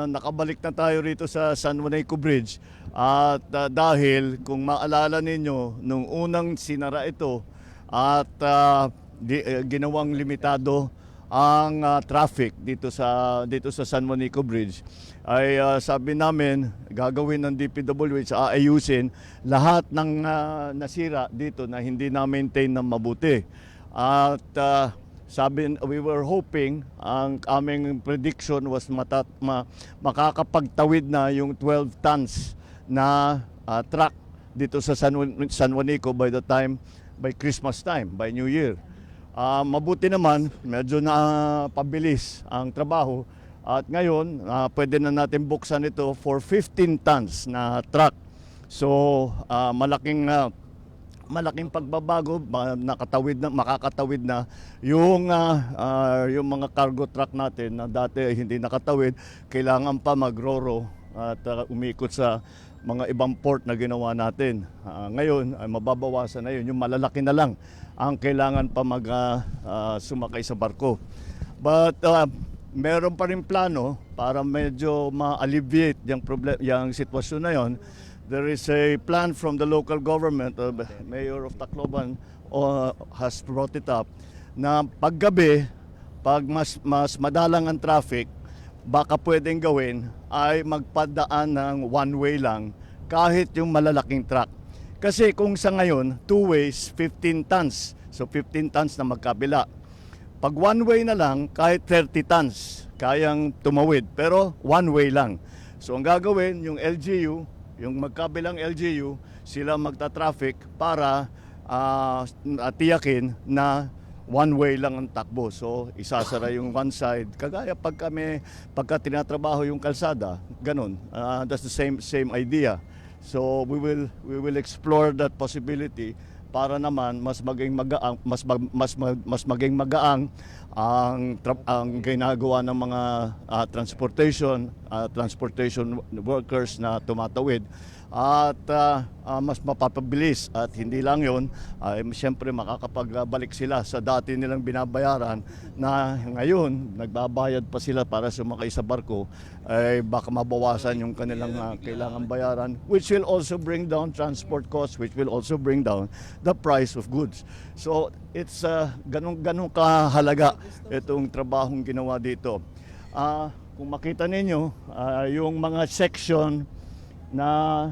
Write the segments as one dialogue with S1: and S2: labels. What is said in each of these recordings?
S1: Nakabalik na tayo rito sa San Juanico Bridge at dahil kung maalala ninyo nung unang sinara ito at ginawang limitado ang traffic dito sa San Juanico Bridge ay sabi namin gagawin ng DPWH, aayusin lahat ng nasira dito na hindi na-maintain ng mabuti. At we were hoping, ang aming prediction was makakapagtawid na yung 12 tons na truck dito sa San Juanico by Christmas time, by New Year. Mabuti naman, medyo na pabilis ang trabaho at ngayon pwede na natin buksan ito for 15 tons na truck. So malaking pagbabago, makakatawid na yung mga cargo truck natin na dati hindi nakatawid, kailangan pa magroro at umikot sa mga ibang port na ginawa natin. Ngayon ay mababawasan na yun, yung malalaki na lang ang kailangan pa sumakay sa barko. But meron pa rin plano para medyo ma-alleviate yung sitwasyon na yon. There is a plan from the local government, Mayor of Tacloban has brought it up, na paggabi, pag mas madalang ang traffic, baka pwedeng gawin ay magpadaan ng one-way lang kahit yung malalaking truck. Kasi kung sa ngayon, two ways, 15 tons. So 15 tons na magkabila. Pag one-way na lang, kahit 30 tons, kayang tumawid. Pero one-way lang. So ang gagawin, yung LGU, yung magkabilang LGU, sila magta-traffic para tiyakin na one-way lang ang takbo. So isasara yung one side. Kagaya pagka tinatrabaho yung kalsada, ganun. That's the same idea. So we will explore that possibility para naman mas maging magaang ang ginagawa ng mga transportation workers na tumatawid at mas mapapabilis at hindi lang yon, siyempre makakapagbalik sila sa dati nilang binabayaran na ngayon nagbabayad pa sila para sumakay sa barko, ay baka mabawasan yung kanilang kailangan bayaran, which will also bring down transport costs, which will also bring down the price of goods. So it's ganun kahalaga itong trabahong ginawa dito. Kung makita ninyo, yung mga section na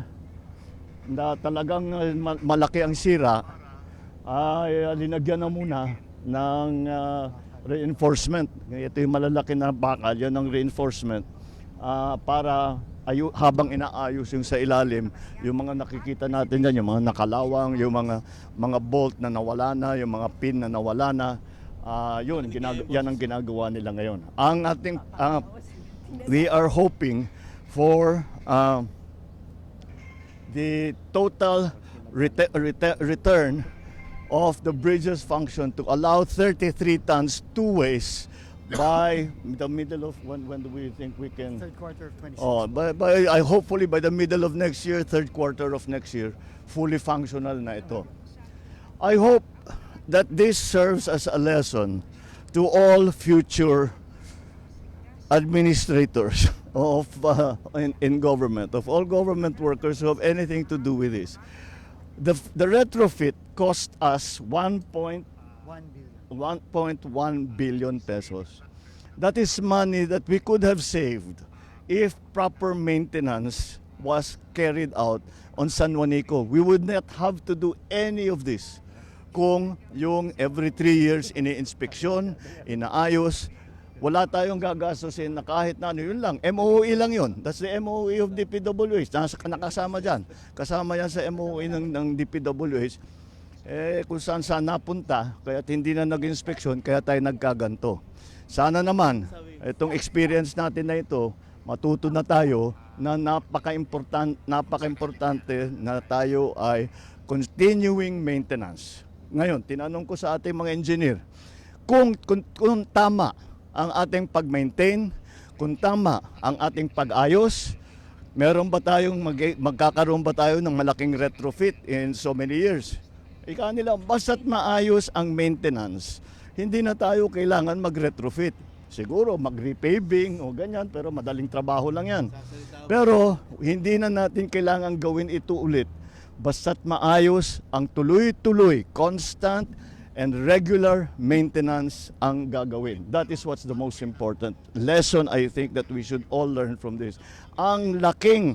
S1: talagang malaki ang sira, ay linagyan na muna ng reinforcement. Ito yung malalaki na bakal, yan ang reinforcement para habang inaayos yung sa ilalim, yung mga nakikita natin dyan, yung mga nakalawang, yung mga bolt na nawala na, yung mga pin na nawala na, yan ang ginagawa nila ngayon. We are hoping for the total return of the bridge's function to allow 33 tons two ways by the middle of when do we think we can?
S2: Third quarter of 26.
S1: Hopefully by the middle of next year, third quarter of next year, fully functional na ito. I hope that this serves as a lesson to all future administrators in government, of all government workers who have anything to do with this. The retrofit cost us 1.1 billion pesos. That is money that we could have saved if proper maintenance was carried out on San Juanico. We would not have to do any of this kung yung every 3 years ini-inspeksyon, inaayos. Wala tayong gagastusin na kahit na ano, yun lang. MOE lang yun. That's the MOE of DPWH. Nakasama dyan. Kasama yan sa MOE ng DPWH. Kung saan napunta, kaya hindi na nag-inspeksyon, kaya tayo nagkaganto. Sana naman, itong experience natin na ito, matuto na tayo na napaka-importante na tayo ay continuing maintenance. Ngayon, tinanong ko sa ating mga engineer, kung tama ang ating pag-maintain, kung tama ang ating pag-ayos, magkakaroon ba tayo ng malaking retrofit in so many years? Ika nila, basta't maayos ang maintenance, hindi na tayo kailangan mag-retrofit. siguro mag-repaving o ganyan, pero madaling trabaho lang yan. Pero hindi na natin kailangan gawin ito ulit basta't maayos ang tuloy-tuloy, constant and regular maintenance ang gagawin. That is what's the most important lesson I think that we should all learn from this. Ang laking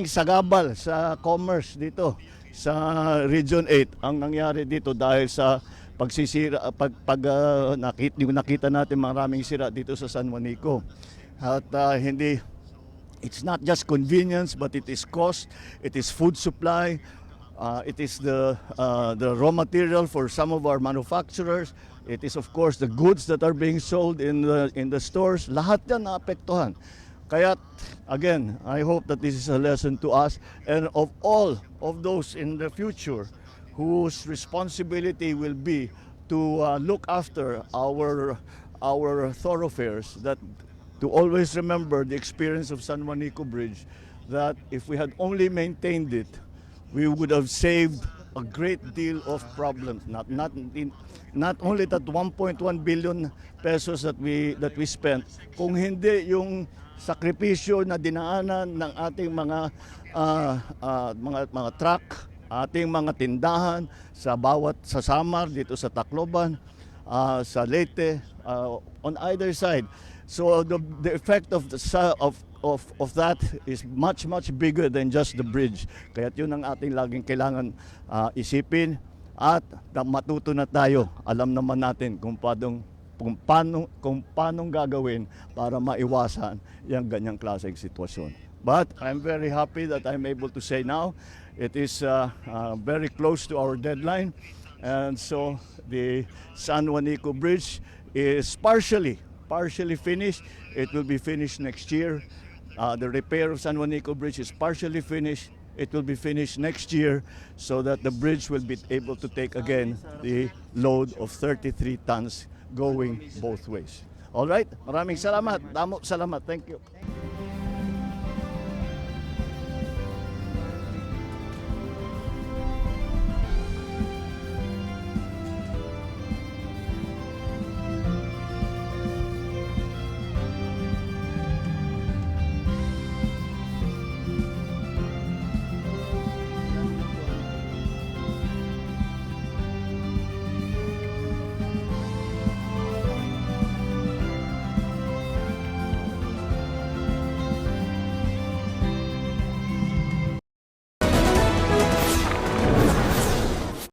S1: sagabal sa commerce dito sa Region 8 ang nangyari dito dahil sa pagsisira nakita natin maraming sira dito sa San Juanico. At it's not just convenience, but it is cost, it is food supply, it is the raw material for some of our manufacturers, it is of course the goods that are being sold in the stores. Lahat yan naapektuhan. Kaya again, I hope that this is a lesson to us and of all of those in the future whose responsibility will be to look after our thoroughfares, that to always remember the experience of San Juanico Bridge, that if we had only maintained it, we would have saved a great deal of problems. Not only that 1.1 billion pesos that we spent, kung hindi yung sakripisyo na dinaanan ng ating mga truck, ating mga tindahan sa Samar, dito sa Tacloban, sa Leyte, on either side. So the effect of that is much much bigger than just the bridge. Kaya yun ang ating laging kailangan isipin at matuto na tayo. Alam naman natin kung paano gagawin para maiwasan yung ganyang klaseng sitwasyon. But I'm very happy that I'm able to say now it is very close to our deadline, and so the San Juanico Bridge is partially finished. It will be finished next year. The repair of San Juanico Bridge is partially finished. It will be finished next year so that the bridge will be able to take again the load of 33 tons going both ways. All right? Maraming salamat. Salamat. Thank you.